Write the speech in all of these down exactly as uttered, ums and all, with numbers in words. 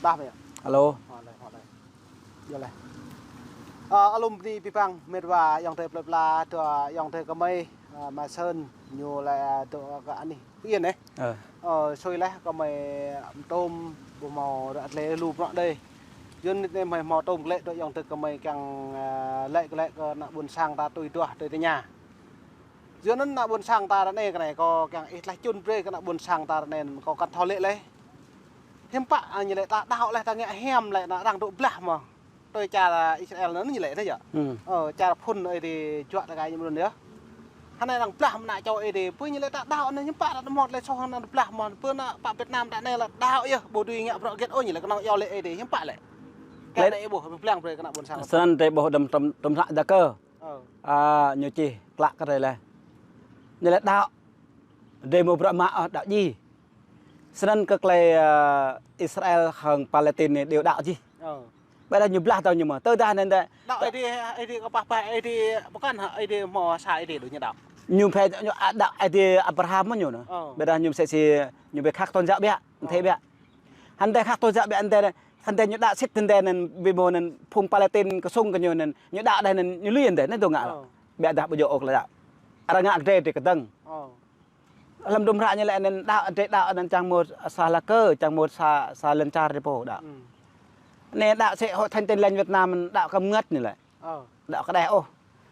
Dah mơ̆ yă? Alo. Ơ, lĕ, ơ, lĕ. Yơh lĕ. Ơ, alum ni pipang, mĕt wa ayŏng adơi plơi pla, dua ayŏng adơi kơmơi, ơ, Mai Sơn, ñu lĕ, dua kơ anih Phú Yên anai. Ơ. Ơ, sui lĕ kơmơi, ăm, tôm, ƀu hmâo ră tlĕ lu prăk đơi. Yua anŭn anai hmâo tôm klĕ, dua ayŏng adơi kơmơi kiăng, ơ, lĕ, lĕ kơ ană ƀôn sang ta tui duah, tui tơña. Yua anŭn ană ƀôn sang ta ră anai kơ anai, kâo kiăng ih tlaih čun brơi kơ ană ƀôn sang ta ră anai, kâo kăn thâo lĕ lĕ. Hiư̆m pă, ơ, ñu lĕ ta đaŏ lĕ ta ngă hiam lĕ ană arăng dŏ blah mơ̆. Tui čar Israel anŭn ñu lĕ anai yơh. Hmm. Ơ, čar phŭn Ơi Adai juă ta gai ñu mơ̆n yơh. Hơnai arăng blah mơ̆ ană čô Ơi Adai, pui ñu lĕ ta đaŏ anai hiư̆m pă ta mơ̆ lĕ soh ană blah mơ̆, pui ană pă Việt Nam ta anai lĕ đaŏ yơh, ƀu dưi ngă bruă hơget ôh ñu lĕ kơnơ̆ng iâu lĕ Ơi Adai hiư̆m pă lĕ. Kơ lĕ anai ih ƀuh, pơblang brơi kơ ană ƀôn sang. Snăn drei ƀuh đăm, đăm, đăm hră Yakơ. Ơ. Ơ, ñu čih klă kơ drei lĕ. Ñu lĕ đaŏ. Drei mơ̆ bruă mă ôh đaŏ djai. Snăn kơ klei, ơ, Israel hăng Palestine anai đeo đaŏ jih. Ơ. Ƀiădah ñu blah tơ̆ng ñu mơ̆. Tơdah anŭn đaŏ. Đaŏ Ơi Adai, Ơi Adai kơ pah pah Ơi Adai, pơkŏn hă Ơi Adai hmâo sa Ơi Adai đôč ñu đaŏ. Ñu phe ñu, a, đaŏ Ơi Adai Abraham mơ̆n ñu anŭn. Ơ. Ƀiădah ñu mơsĕ si ñu ƀu khăk tôn giáo biă, ơ, thê biă. Hăng đe khăk tôn giáo biă anŭn đe, hăng đe ñu đaŏ sĭt anŭn đe anŭn ƀu hmâo anŭn phung Palestine kơsŭng kơ ñu anŭn, ñu đaŏ đe anŭn ñu lui anŭn đe, anŭn dŏ ngă. Ơ. Ƀiădah ƀu djơ̆ ôh klei đaŏ. Arăng ngă kơ drei drei kơdơ̆ng. Ơ. Hlăm đŭm hră ñu lĕ anŭn đaŏ, drei đaŏ anŭn čang mơ̆ sa Yakơ, čang mơ̆ sa, sa lŏn čar drei pô đaŏ. Hmm. Anai đaŏ sĕ Hội Thánh Tin Lành Việt Nam đaŏ kơ mơngăt ñu lĕ. Ơ. Đaŏ kơđeh ôh.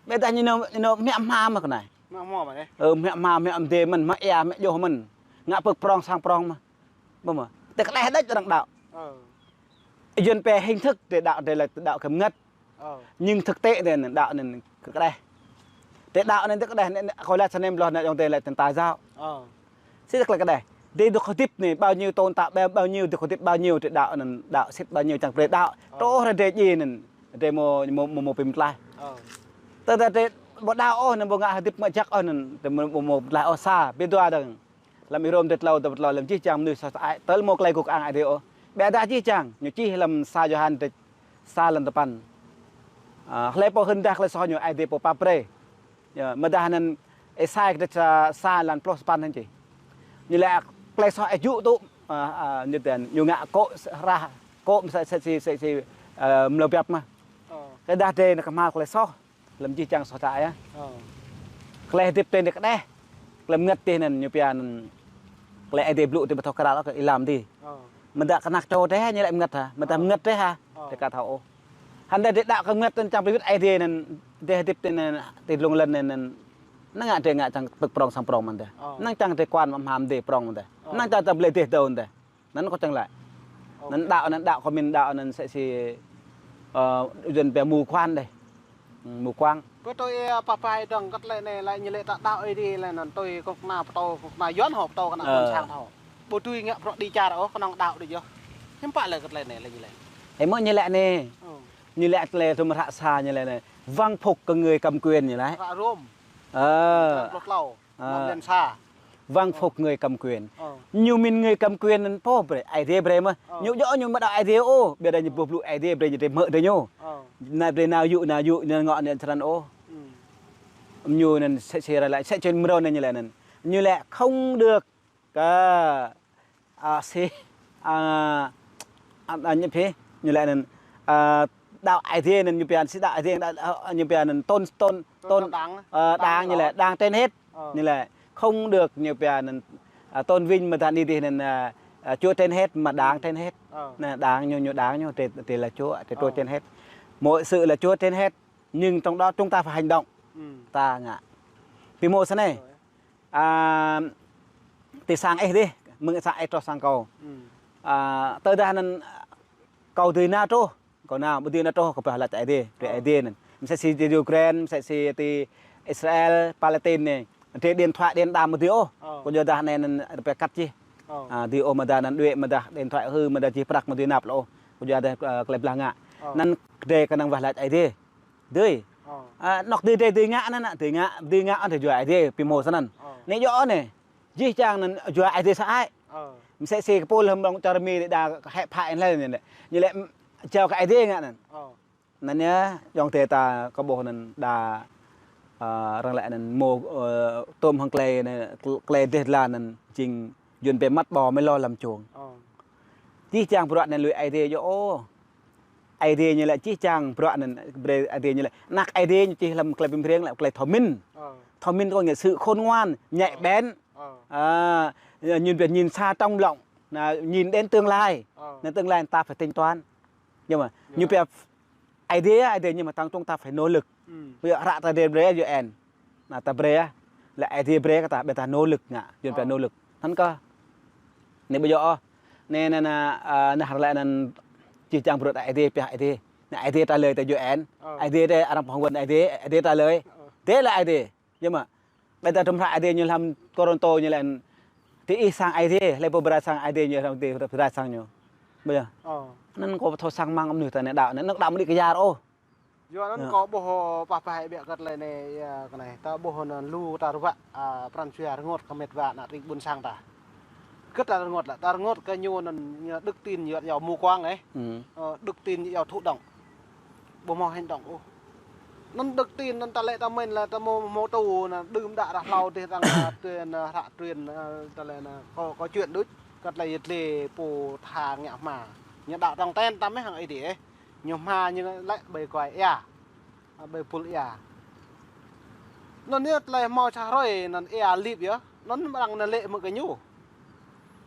Ƀiădah ñu nao, ñu nao hmia hma mơ̆ kơ anai. Hmia hma mơ̆ anai. Ơ, hmia hma, hmia mơdê mơ̆n, hmia ia, hmia djŏ mơ̆n. Ngă pơ̆k prŏng sang prŏng mơ̆. Ƀu mơ̆. Tơ kơđeh đôč arăng đaŏ. Ơ. Yuan pĕ hình thức drei đaŏ, drei lĕ đaŏ kơ mơngăt. Ơ. Nhưng thực tế anai, anai đaŏ anai kơ kơđeh. Drei đaŏ anai kơ kơđeh, anai, anai, kâo laĭ sa anai ƀlŏr anai ayŏng adơi laĭ tơnta jao. Ơ. Sĭt kơ kơđeh. Drei dŏ hơdip anai, bao nhiêu tồn tại, bao, bao nhiêu dŏ hơdip bao nhiêu, drei đaŏ anai, đaŏ sĭt bao nhiêu čang brơi đaŏ. Ơ. Truh hrơi drei djai anai, drei mơ̆, mơ̆, mơ̆, mơ̆ pơmĭn tlaih. Ơ. Tơdah drei ƀu đaŏ ôh anai, ƀu ngă hơdip mơ̆ jak ôh anai, drei mơ̆, mơ̆, mơ̆ pơmĭn tlaih ôh sa, ƀiă dua dơ̆ng. Hlăm Y-Rôm dêh tlâo, dêh tlâo, hlăm jih jang mơnuih soh sơăi, tơl mơ̆ klei gŭk ang Ơi Adai ôh. Ƀiădah jih jang, ñu čih hlăm sa Yôhan dêh sa lăn tơpăn. Ơ, hlei pô hưn dah klei soh ñu Ơi Adai pô pap brơi. Yơh, mơdah anŭn Êsai dêh sa, sa lăn pluh sapăn hăng čih. Ñu lĕ klei soh ih djŭ tŭ, ơ, ơ, ñu tơl, ñu ngă kô̆ hrah, kô̆ mơsĕ si, si, si, ơ, mlâo biăp mơ̆. Ơ. Tơdah drei anai kơhma̱l klei soh. Hlăm jih jang soh sơăi yơh. Ơ. Klei hơdip drei anai kơđeh. Klei mơngăt dih anŭn ñu pia anŭn klei Ơi Adai blŭ dih ƀu thâo krăl kơ ih lăm dih. Ơ. Mơdah kơnăk čô drei hă ñu lĕ mơngăt hă? Mơdah, ơ, mơngăt drei hă? Ơ. Drei ka thâo ôh. Hăng đe drei đaŏ kơ mơngăt anŭn čang brơi wĭt Ơi Adai anŭn, drei hơdip drei anŭn, ti lông lăn anŭn, năng ngă drei ngă čang pơ̆k prŏng sang prŏng mơ̆n dih. Ơ. Năng čang drei kuan mă hmam dih prŏng mơ̆n dih. Ơ. Năng čang ta blơi dih dơ̆ng dih. Anŭn kâo čang laĭ. Ơ. Anŭn đaŏ, anŭn đaŏ kơ mĭn đaŏ anŭn sĕ si, ơ, Yuan pĕ mù quáng dih. Hmm, mù quáng. Pơ tui, ơ, pah pah dơ̆ng kơ tơlơi anai, lĕ ñu lĕ ta đaŏ Ơi Adai lĕ anŭn tui kơ kơna pơtô, kơ kơna Yuan hŏ pơtô kơ ană ƀôn sang hŏ. Ƀu dưi ngă bruă đĭ čar ôh, kơnơ̆ng đaŏ đôč yơh. Hiư̆m pă lĕ kơ tơlơi anai lĕ ñu lĕ. Ơ, mơ̆ ñu lĕ anai. Ơ. Ñu lĕ tơlơi tum hră sa ñu lĕ anai. Vâng phục kơ người cầm quyền ñu lĕ. Hră Rôm. Ơ. Lăn pluh tlâo. Ơ. Năm lăn sa. Vâng, ơ, phục người cầm quyền. Ơ. Ñu mĭn người cầm quyền anŭn pô brơi, Ơi Adai brơi mơ̆. Ơ. Ñu djơ̆ ñu ƀu đaŏ Ơi Adai ôh, ƀiădah ñu ơ, ƀuh blŭ Ơi Adai brơi ñu drei hmư̆ drei ñu. Ơ. Anai brơi nao yŭ, nao yŭ, nao ngŏ anai srăng ôh. Ừ. Ñu anŭn sĕ, sĕ ră lĕ, sĕ čun mrô anai ñu lĕ anŭn. Ñu lĕ không được kơ, a, si, a, a, a, ñu phi, ñu lĕ anŭn, a, đaŏ Ơi Adai anŭn ñu pia anŭn, si đaŏ Ơi Adai, đaŏ, a, ñu pia anŭn tôn, tôn, tôn, tôn đảng, a, đảng, đảng ñu lĕ, đảng trên hết. Ơ. Ñu lĕ không được ñu pia anŭn, a, tôn vinh mơ̆ đảng anai dih anŭn, a, a, Chúa trên hết mà đảng trên hết. Ơ. Anai đảng ñu, ñu đảng ñu, drei, drei là Chúa, drei Chúa trên hết. Ơ. Mọi sự là Chúa trên hết. Nhưng trong đó chúng ta phải hành động. Ừ. Ta ngă. Pi mô snei. Rồi. A, ti sang ih dih, mơ̆ng sang ih truh sang kâo. Hmm. A, tơdah anŭn kâo dưi nao truh, kâo nao, ƀu dưi nao truh, kâo pơhiăp laĭ Ơi Adai, brơi Ơi Adai anŭn. Mơsĕ si ti Ukraine, mơsĕ si ti Israel, Palestine anai. Drei điện thoại, điện đàm ƀu dưi ôh. Ơ. Kâo yua dah anai anŭn rơpĕ kăt jih. Ơ. A, dưi ôh mơdah anŭn đuaĭ, mơdah điện thoại hư, mơdah jih prăk ƀu dưi nao lĕ ôh. Kâo yua dah, a, klei blah ngă. Ơ. Anŭn drei kơnơ̆ng wah laĭ Ơi Adai. Dưi. Ơ. A, anŏ dưi drei dưi ngă anŭn, dưi ngă, dưi ngă anŭn drei yua Ơi Adai, pi mô snăn. Ơ. Anai yơh anai. Jih jang anŭn yua Ơi Adai sơăi. Ơ. Mơsĕ si kơ pô lơ̆m rŏng čar Mi đa hĕ phă anŭn lĕ anŭn. Ñu lĕ, mm, jao kơ Ơi Adai ngă anŭn. Ơ. Anŭn yơh, ayŏng adơi ta kơ ƀuh anŭn đa, ơ, arăng laĭ anŭn mơ̆, ơ, tôm hăng klei anŭn, klei dêh dlan anŭn jing Yuan pĕ măt ƀâo mơ̆ lŏ lăm čông. Ơ. Jih jang bruă anŭn lui Aê Diê yơh ôh. Aê Diê ñu lĕ jih jang bruă anŭn brơi Aê Diê ñu lĕ. Anăk Aê Diê ñu čih lăm klei bi mrêng lĕ klei thông minh. Ờ. Thông minh có nghĩa sự khôn ngoan, nhạy Ờ. bén. Ờ. À, nhìn về nhìn xa trông rộng, là nhìn đến tương lai. Ờ. Nên tương lai ta phải tính toán. Nhưng mà Dạ. ñu pia Aê Diê, Aê Diê nhưng mà tăng chúng ta phải nỗ lực. Ừ. Ví dụ hră ta Aê Diê brơi U N. Anai ta brơi, lĕ Aê Diê brơi kơ ta, ƀing ta nỗ lực ngă, Yuan pia Ờ. nỗ lực. Anŭn kơ. Anai ƀu djơ̆ ôh. Anai, anai, anai, à, anai hră lĕ anŭn jih jang bruă Aê Diê pia Aê Diê. Anai Aê Diê trả lời ta U N. Ờ. Aê Diê ta arăng phỏng vấn Aê Diê, Aê Diê trả lời. Ờ. Dêh lĕ Aê Diê. Yơh mă. Ƀing ta tơm hră Aê Diê ñu lăm Kôrintô ñu lĕ anŭn. Tơ ih sang Aê Diê, hlơi pô bơrai sang Aê Diê ñu lăm tơ bơrai sang ñu. Ƀu djơ̆. Ờ. Anŭn kâo ƀu thâo sang mơ̆ng mơnuih ta anai đaŏ, anŭn đaŏ mơ̆ đĭ kơ yar ôh. Yua anŭn Yơh. kâo ƀuh pah pah ƀiă kơ tơlơi anai, yua kơ anai. Ta ƀuh anŭn lu ta ruă, à, pran jua rơngot kơ met wa ană tring ƀôn sang ta. Kơ ta rơngot lĕ, ta rơngot kơ ñu anŭn, ñu đức tin yua, yua mù quáng eh. Ừ. Ờ, đức tin yua thụ động. Ƀu hmâo hành động ôh. Anŭn đức tin anŭn ta lĕ ta mĭn lĕ ta hmâo, hmâo tŭ anŭn đưm đă ră hlâo dih arăng, à, truyền, à, hră truyền, à, ta lĕ anŭn kâo, kâo chuyện đôč. Kơ tơlơi yơh tơlơi pô tha ngă hma. Ñu đaŏ tong ten ta mơ̆ hăng Aê Diê eh. Ñu hma ñu lĕ ƀơi kuai ia. À, ƀơi pul ia. Anŭn yơh tơlơi hmâo sa hrơi anŭn ia lip yơh. Anŭn arăng anŭn lĕ mơ̆ kơ ñu.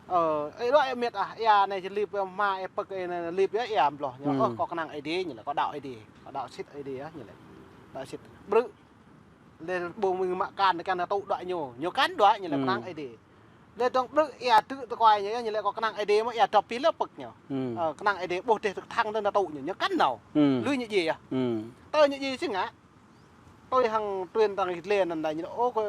Ơ, ih đuaĭ met ah, ia anai či lip, hma ih pơ̆k anai lip yơh, ia bloh ñu. Ơ, Hmm. kâo kơnang Aê Diê ñu lĕ, kâo đaŏ Aê Diê. Kâo đaŏ sĭt Aê Diê yơh ñu lĕ. Đaŏ sĭt. Brư̆. Lĕ ƀu mơ̆ng mă akan, akan anŭn tŭ đuaĭ ñu. Ñu kăn đuaĭ ñu lĕ Hmm. kơnang Aê Diê. Lĕ dong brư̆ ia tŭ tơkuai ñu, ñu lĕ kâo kơnang Aê Diê mơ̆ ia drop pih lĕ pơ̆k ñu. Hmm. Ơ, kơnang Aê Diê ƀuh dêh tơk thăng tơnă tŭ ñu, ñu kăn nao. Hmm. Lui ñu djai yơh. Hmm. Tơ ñu djai si ngă. Tui hăng truyền tăng Israel anŭn đa ñu lĕ, ô, Khua,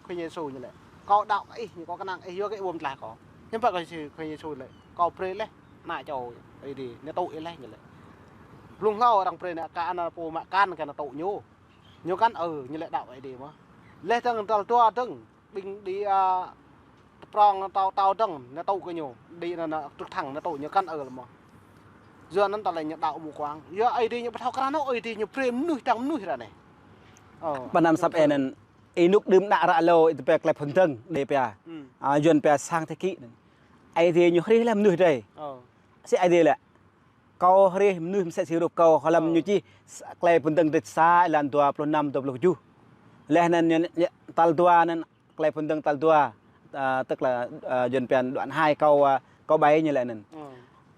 Khua Yêsu ñu lĕ. Kâo đaŏ kơ ih, ñu kâo kơnang ih, yua kơ ih ƀuh tlaih kâo. Hiư̆m pă kơ Khua Yêsu lĕ, kâo brơi laih, ană čô Aê Diê, ñu tŭ ih laih ñu lĕ. Blung hlâo arăng brơi anŭn kơ ană pô mă akan kơ anŭn tŭ ñu. Ñu kăn, ơ, ñu lĕ đaŏ Aê Diê mơ̆. Laih dơ̆ng tal dua dơ̆ng. Ƀing đĭ, à, tơprong tâo, tâo dơ̆ng, ñu tŭ kơ ñu. Đĭ anŭn, anŭn, tơk thăng, ñu tŭ ñu kăn ơ lĕ mơ̆. Yua anŭn ta lĕ ñu đaŏ mù quáng. Yua Aê Diê ñu ƀu thâo krăn ôh, Aê Diê ñu brơi mơnuih, dăng mơnuih ră anai. Ơ. Pơ anăm săp anŭn, ih nuk đưm đă ră hlâo, ih tơ pia klei phŭn dơ̆ng, đe pia. Hmm. À, Yuan pia sang thế kỷ anŭn. Aê Diê ñu hrih laih mơnuih drei. Ơ. Si Aê Diê lĕ. Kâo hrih mơnuih mơsĕ si rup kâo, hlăm Ơ. ñu čih s-, klei phŭn dơ̆ng dêh sa, êlan dua pluh năm, dua pluh tơjuh. Laih anŭn ñu, ñu, tal dua anŭn klei phŭn dơ̆ng tal dua, à, tức là, à, Yuan pia đoạn hai câu, à, câu bảy ñu lĕ anŭn. Ơ.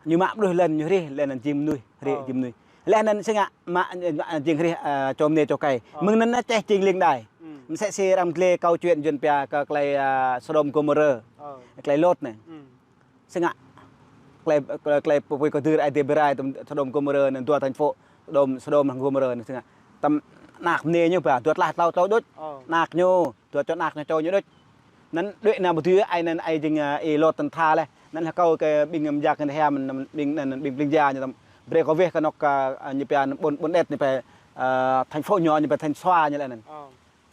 Ñu mă mơnuih lĕ anŭn ñu hrih, lĕ anŭn jing mơnuih, hrih Ơ. jing mơnuih. Laih anŭn si ngă mă, mă jing hrih, à, čô mơnê čô kei. Ơ. Mơ̆ng anŭn anŭn čeh jing ling đai. Ừ. Mơsĕ si arăng dlĕ câu chuyện Yuan pia kơ klei, à, Sôđôm Gômôrơ. Ơ. Klei Lôt anai. Ừ. Si ngă klei, klei, klei pui kơ dưr Aê Diê bơrai tơm Sôđôm Gômôrơ anŭn dua thành phố Sôđôm, Sôđôm hăng Gômôrơ anŭn si ngă. Tơm anak mơnê ñu ba, dua tlaih tlâo tlâo đôč. Ơ. Anak ñu, dua čô anak ñu čô ñu đôč. Anŭn đuaĭ anŭn ƀu dưi ai anŭn ai jing, ơ, ih Lôt anŭn tha laih. Anŭn hơkâo kơ ƀing mơjak ngăn hiam anŭn ƀing anŭn ƀing pling ja ñu tơm. Brơi kâo weh kơ anŏ kơ, ơ, ñu pia anŭn ƀôn, ƀôn đet ñu pia, ơ, thành phố ñu, ñu pia thành Xoa ñu lĕ anŭn. Ơ.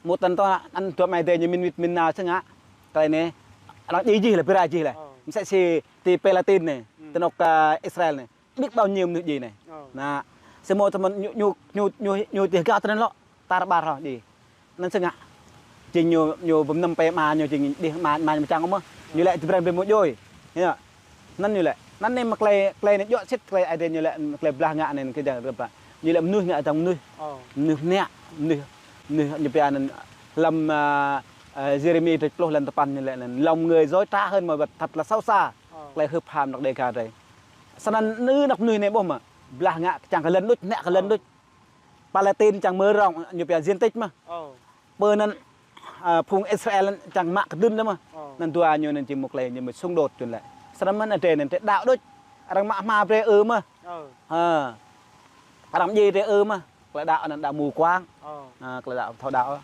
Mŭt tăn tơ anŭn dua mai dêh ñu min wĭt min nao si ngă. Klei anai, arăng djai jih lĕ, bơrai jih lĕ. Ơ. Mơsĕ si ti Palestine anai, Hmm. tơ anŏ kơ Israel anai. Biết bao nhiêu mơnuih djai anai. Ơ. Anŭn, si mơ̆ tơmăn ñu, ñu, ñu, ñu, ñu ti hơgao tơnăn lŏ, tar ƀar hlâo djai. Anŭn si ngă. Jing ñu, ñu ƀu mơnăm pĕ ama ñu jing đih ama, ama ñu mơčang mơ̆. Ñu lĕ ti brăng brơi mơ̆ djai. Yơh. Anŭn ñu lĕ. Anŭn anai mơ̆ klei, klei anai djŏ sĭt klei Aê Diê ñu lĕ, klei blah ngă anai kơ jang rơpa. Ñu lĕ mơnuih ngă dăng mơnuih. Ơ. Mơnuih mơnă, mơnuih, mơnuih ñu pia anŭn lăm, à, à, Yêrêmi dua pluh lăn tơpăn ñu lĕ anŭn. Lòng người dối trá hơn mọi vật, thật là xấu xa. Ơ. Klei hưp ham anŏ Đêga drei. Snăn anŭn anŏ mơnuih anai ƀuh mơ̆. Blah ngă čang kơ lŏn đôč, mơnă kơ lŏn Ơ. đôč. Palestine čang mở rộng, ñu pia diện tích mơ̆. Ơ. Pơ anŭn, à, phung Israel čang mă kơdŭn lĕ mơ̆. Ơ. Anŭn dua ñu anŭn jing mơ̆ klei ñu mơ̆ xung đột čun lĕ. Snăn mơ̆n adrei anŭn drei đaŏ đôč. Arăng mă hma brơi ư mơ̆. Ơ. Hă. Arăng djai drei ư mơ̆. Klei đaŏ anŭn đaŏ mù quáng. Ơ. Hă, klei đaŏ thâo đaŏ.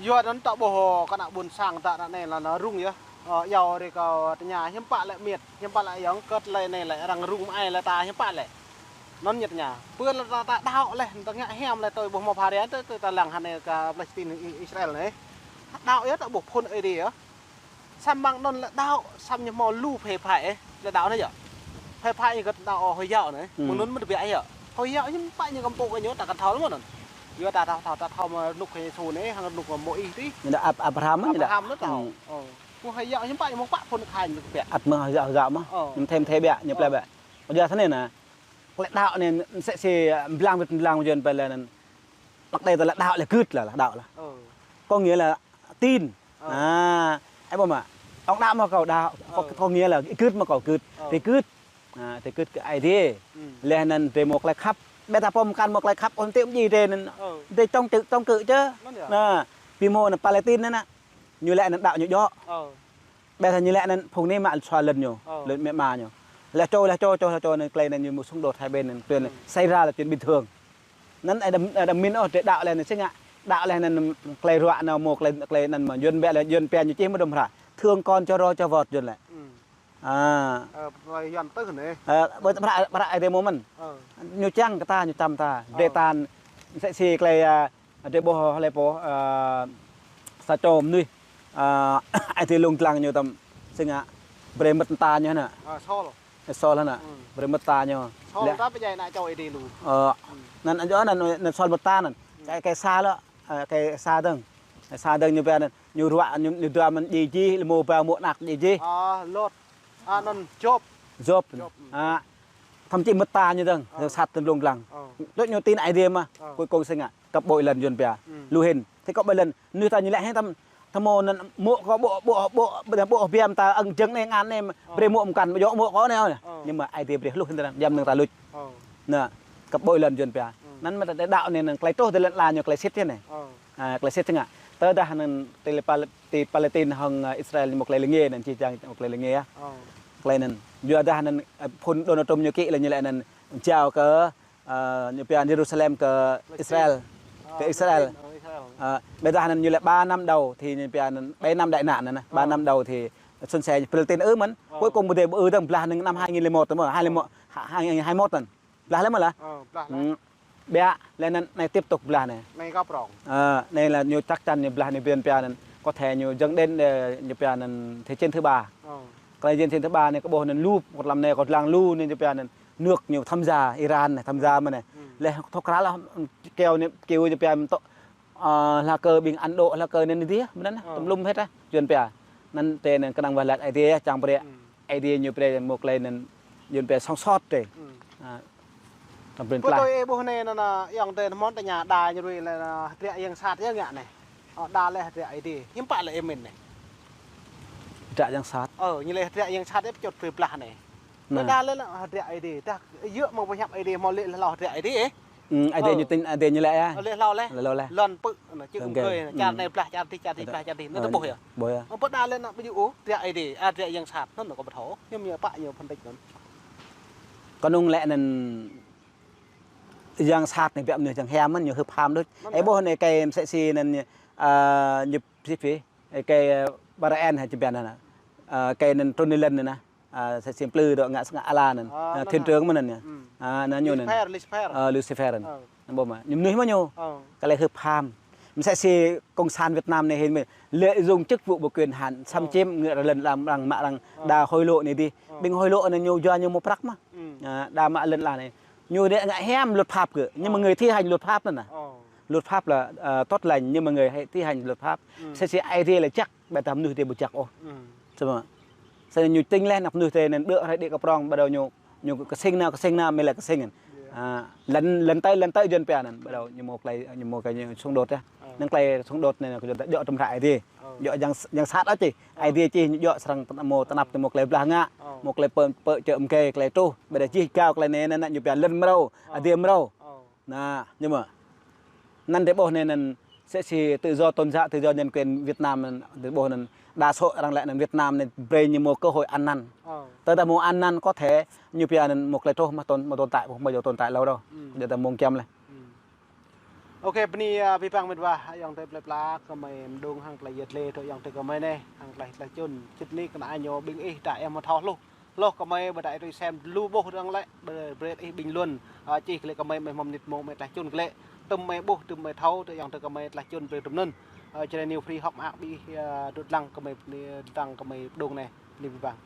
Yua anŭn ta ƀuh kơ ană ƀôn sang ta anai lĕ anŭn rŭng yơh. Ơ, yua ri kâo tơña hiư̆m pă lĕ miêt, hiư̆m pă lĕ ayŏng kơ tơlơi anai lĕ arăng rŭng mơai lĕ ta hiư̆m pă lĕ. Anŭn ñu tơña. Pơ lĕ ta, ta đaŏ lĕ, ta ngă hiam lĕ tui ƀuh hmâo pha rian tui, tui ta lăng hơnai kơ Palestine I-, Israel anai. Đaŏ yơh ta ƀuh phŭn Aê Diê yơh. Samơ̆ mơ̆ng anŭn lĕ đaŏ, samơ̆ ñu hmâo lu phê phai eh, lĕ đaŏ anai yơh. Phê phai ñu kơ đaŏ Hồi giáo anai. Hmm. Mơ̆ng anŭn mơ̆ tơbiă yơh. Hồi giáo ñu pă ñu kăm pô kơ ñu ta kăn thâo lĕ mơ̆n anŭn. Yua ta thâo, thâo, ta thâo mơ̆ rơnŭk Khua Yêsu anai, hăng rơnŭk Môis tih. Ñu đaŏ Ab-, Abraham anŭn ñu đaŏ. Abraham anŭn thâo. Hmm. Ơ. Mơ̆ hơi yă hiư̆m pă, mơ̆ pă phun khai ñu kơ pĕ. Ăt mơ̆ hơi yă, hơi yă mơ̆. Ơ. Ñu thêm thêm biă, ñu plei biă. Ơ. Ƀu djơ̆ thâo anai nă. Klĕ đaŏ anai, msĕ si, ơ, blang wĭt blang mơ̆ Yuan pĕ lĕ anŭn. Mă klĕ tơlơi đaŏ lĕ gưt lah, lah đaŏ lah. Ơ. Có nghĩa là tin. Ơ. À, ơ ƀu mă. Ông đaŏ mă kâo đaŏ. Ơ. Có, có nghĩa là gưt mă kâo gưt. Ơ. Thì gưt. À, thì gưt kơ Aê Diê. Ừ. Lĕ anŭn drei mơ̆ klĕ khăp. Ƀĕ ta pơm kăn mơ̆ klĕ khăp, ôn tĕ mơ̆ ji drei anŭn. Ơ. Drei chống cự, chống cự čơ. Anŭn yơh. Nă, pi mô anŭn Palestine anŭn nă. Ñu lĕ anŭn đaŏ ñu djơ̆. Ơ. Ƀĕ ta ñu lĕ anŭn phung anai mă sua lŏn ñu, ơ, lŏn mĕ ma ñu. Lĕ čô, lĕ čô, čô, čô anŭn klĕ anŭn ñu mơ̆ xung đột hai bên anŭn, ơ, tuyên Israel tuyên bình thường. Anŭn ai đăm, ai đăm min ôh, drei đaŏ lĕ anŭn sĭt ngă. Đaŏ lĕ anŭn klĕ ruă anŭn mơ̆ klĕ, klĕ anŭn mơ̆ Yuan ƀĕ lĕ Yuan pĕ ñu čih mơ̆ đơ̆m hră. Thương con cho roi cho vọt Yuan lĕ. Ừ. À. Ơ, plei Yuan tưh anai. Ơ, ƀơi tơpă, tơpă Aê Diê mơ̆n. Ơ. Ñu čang kơ ta, ñu čăm ta. Ơ. Drei tan, msĕ si klĕ, à, Adih ƀuh hlơi pô, ơ, sa čô mơnuih, ơ, Aê Diê lông dlăng ñu tơm sĭt ngă brơi mơta ñu anŭn. Ơ, Saul. Ơ, Saul anŭn. Ừ. Brơi mơta ñu. Saul lĕ. Ta pơdjai ană čô Aê Diê lu. Ơ, ừ, anŭn, anŭn, anŭn, anŭn Saul mơta anŭn. Ừ. Kơ, kơ sa lĕ, ơ, kơ sa dơ̆ng. Sa dơ̆ng ñu pĕ anŭn. Ñu ruă, ñu, ñu dua mơ̆n ji ji, lĕ mơ̆ ba mơ̆ ană ji ji. Ơ, Lot. Anŭn Job. Job. Job, ừ. À, thậm chí mơta ñu dơ̆ng, ơ, sat tơm lông dlăng. Ơ. Tui ñu tin Aê Diê mơ̆, ơ, cuối cùng sĭt ngă, kăp ƀô̆ lŏn Yuan pĕ. Ừ. Lu hĭn, thì kăp ƀô̆ lŏn, ñu ta ñu lĕ hĭ tơm, tơm mơ̆ anŭn mơ̆ kâo ƀô̆, ƀô̆, ƀô̆, ƀô̆, ƀô̆ biă mơta ăng jơ̆ng anai ngăn anai, ơ, brơi mơ̆ mơkăn, ƀô̆, ƀô̆ kâo anai. Ơ. Nhưng mà Aê Diê brơi lu hĭn tơnăn, yăm nơ̆ng ta luč. Ơ. Nă, kăp ƀô̆ lŏn Yuan pĕ. Ừ. Anŭn mơ̆ ta đaŏ anai anŭn klĕ truh tơlơi lŏn ala ñu klĕ sĭt anai. Ơ. À, klĕ sĭt sĭt ngă. Tơdah anŭn ti Pal-, ti Palestine hăng, ơ, Israel mơ̆ klĕ lêng anŭn či čang mơ̆ klĕ lêng ah. Ơ. Klĕ anŭn. Yua dah anŭn, ơ, phun Donald Trump ñu kĭ lĕ ñu lĕ anŭn jao kơ, ơ, ñu pia Jerusalem kơ Israel. Ơ, kơ Israel. Palestine, ơ, Israel. Ơ, ƀĕ dah anŭn ñu lĕ ba năm đầu thì ñu pia anŭn ba năm đại nạn anŭn, ba năm đầu thì suôn sẻ Palestine ư mơ̆n. Ơ. Cuối cùng ƀu djơ̆ ư dơ̆ng blah anŭn năm hai nghìn lẻ một mơ̆, hai lẻ một, hai, hai, hai mốt anŭn. Blah lĕ mơ̆ lah. Ơ, blah lĕ. Ừ. Ƀiă, lĕ anŭn anai tiếp tục blah anai. Anai găp rong. Ơ, anai là ñu chắc chắn ñu blah anai Yuan pia anŭn. Có thể ñu dơ̆ng đến, ơ, ñu pia anŭn thế chiến thứ ba. Ơ. Kơ thế chiến thứ ba anai kơ ƀuh anŭn lu, kơ lăm anai kơ lăng lu anai ñu pia anŭn. Nước ñu tham gia, Iran anai, tham gia mơ̆n anai. Ừ. Lĕ thâo krăn lah, kơ anai, kơ ñu pia anŭn tŏ Ơ, hla kơ ƀing Ấn Độ, hla kơ anŭn dih, mơ̆n anŭn, ơ, tơm lum hĭt ah, Yuan pia. Anŭn tơ anŭn kơnang wah laĭ Aê Diê, čang brơi. Ừ. Aê Diê ñu brơi mơ̆ klĕ anŭn Yuan pia song sot tơ. Ừ. À, tơm prin plah. Pơtui ih ƀuh anai anŭn, anŭn, ayŏng adơi hmâo tơña đa ñu rui lĕ, anŭn, hơdră yang sat yơh ngă anai. Ơ, đa lĕ hơdră Aê Diê. Hiư̆m pă lĕ ih min anai. Hơdră yang sat. Ơ, ñu lĕ hơdră yang sat yơh pơčut brơi blah anai. Nă. Đa lĕ lĕ hơdră Aê Diê. Dah yơh mơ̆ng pơhiăp Aê Diê hmâo lĕ hlâo hơdră Aê Diê, ơ. Ừ, Aê Diê, ơ, ñu tin, Aê Diê ñu lĕ ah. Ơ, lĕ hlâo lĕ. Lĕ hlâo lĕ. Lŏn pư̆, anŭn, čư̆, ok, kơi, anŭn, čar, ừ, anai blah, čar dih, čar dih, ơ, blah, čar dih. Anŭn, ơ, tơƀuh yơh. Ƀuh yơh. Ơ, pơ đa lĕ anŭn ƀu djơ̆ ôh, hơdră Aê Diê, ah, hơdră yang sat, anŭn kâo ƀu thâo. Ñu, ñu pă ñu phân tích anŭn. Kơnơ̆ng lĕ anŭn yang sat anai biă mơnuih yang hiam mơ̆n, ñu hưp ham đôč. Anŭn ih ƀuh anai kơ msĕ si anŭn, ơ, ñu pơsĭt pơsĭt, kơ, ơ, Barack N hă či pia anŭn. Ơ, kơ anŭn Tony Lân anŭn. À, sa čô plư dŏ ngă sơngă ala anŭn. À, à, anŭn thiên hă? Thượng mơ̆n anŭn yơh. Ừ. À, anŭn ñu anŭn. Lucifer, Lucifer. Ờ. Anŭn ƀu mă. Ñu mơnuih mơ̆ ñu. Ờ. Kơ lĕ hưp ham. Msĕ si cộng sản Việt Nam anai hĭn mơ̆. Lợi dụng chức vụ và quyền hạn xâm chiếm ngă lŏn ala arăng mă arăng đa hối lộ anai dih. Ờ. Ƀing hối lộ anŭn ñu yua ñu mơ̆ prăk mơ̆. Ừ. À, đa mă lŏn ala anai. Ñu đĕ ngă hiam luật pháp kơ. Nhưng mà người thi hành luật pháp anŭn nă. Ờ. Luật pháp là, ờ, tốt lành nhưng mà người hãy thi hành luật pháp. Ừ. Msĕ si Aê Diê lĕ jăk. Ƀĕ ta mơnuih tơ ƀu jăk ôh. Ừ. Samơ̆. Samơ̆ ñu tĭng lĕ anăp mơnuih tơ anŭn ƀrư̆ hrơi đĭ kơ prong ƀa đao ñu, ñu kơsing nao, kơsing nao, mơ̆ lĕ kơsing. Iya. À, lŏn, lŏn tơi, lŏn tơi Yuan pia anŭn. Ƀa đao ñu mơ̆ klĕ, ñu mơ̆ klĕ ñu xung đột yơh. Ờ. Anŭn klĕ xung đột anŭn kơ Yuan ta djơ̆ tơm hră Aê Diê. Ờ. Djơ̆ yang, yang sat ôh či. Ờ. Aê Diê či ñu djơ̆ srăng mơ̆ tơnap tơ mơ̆ klĕ blah ngă. Ờ. Mơ̆ klĕ pơ, pơ čơ mơ̆ng kơ klĕ truh. Ƀĕ đao či gao klĕ anai anŭn ñu pia lŏn mrâo. Ờ. Aê Diê mrâo. Ờ. Nă, ñu mơ̆. Anŭn drei ƀuh anai anŭn, msĕ si tự do tôn giáo, tự do nhân quyền Việt Nam anŭn, drei ƀuh anŭn, đa số arăng lĕ anŭn Việt Nam anai brơi ñu mơ̆ cơ hội ăn năn. Ờ. Tơdah mơ̆ ăn năn có thể ñu pia anŭn mơ̆ klĕ truh mơ̆ tồn, mơ̆ tồn tại, mơ̆ ƀu tồn tại lâu đâu. Ừ. Drei ta mơ̆ng giăm lĕ. Ừ. Ok, bơni, à, abih bang mĕt wa, ayŏng adơi plơi pla, gơmơi mơdơ̆ng hăng tơlơi yơh tlĕ, tui ayŏng adơi gơmơi anai, hăng tơlơi, tơlơi čun, čut ni kơ anai ñu ƀing ih, ta ih mơ̆ thâo hluh. Hloh gơmơi ƀu đaŏ tui sem lu ƀuh arăng lĕ, ƀu brơi ih bình luận, ơ, čih kơ lĕ gơmơi mơ̆ hmâo mơnit mông mơ̆ tơlơi čun kơ lĕ. Tơm mơ̆ ƀuh, tơm mơ̆ thâo, tơ ayŏng adơi gơmơi tơlơi čun brơi tơm anŭn. Ơ, čơrơneo free hŏk mơak ƀing, ơ, dŏ dlăng gơmơi, dlăng gơmơi pơdŏng anai, ni ƀing bang.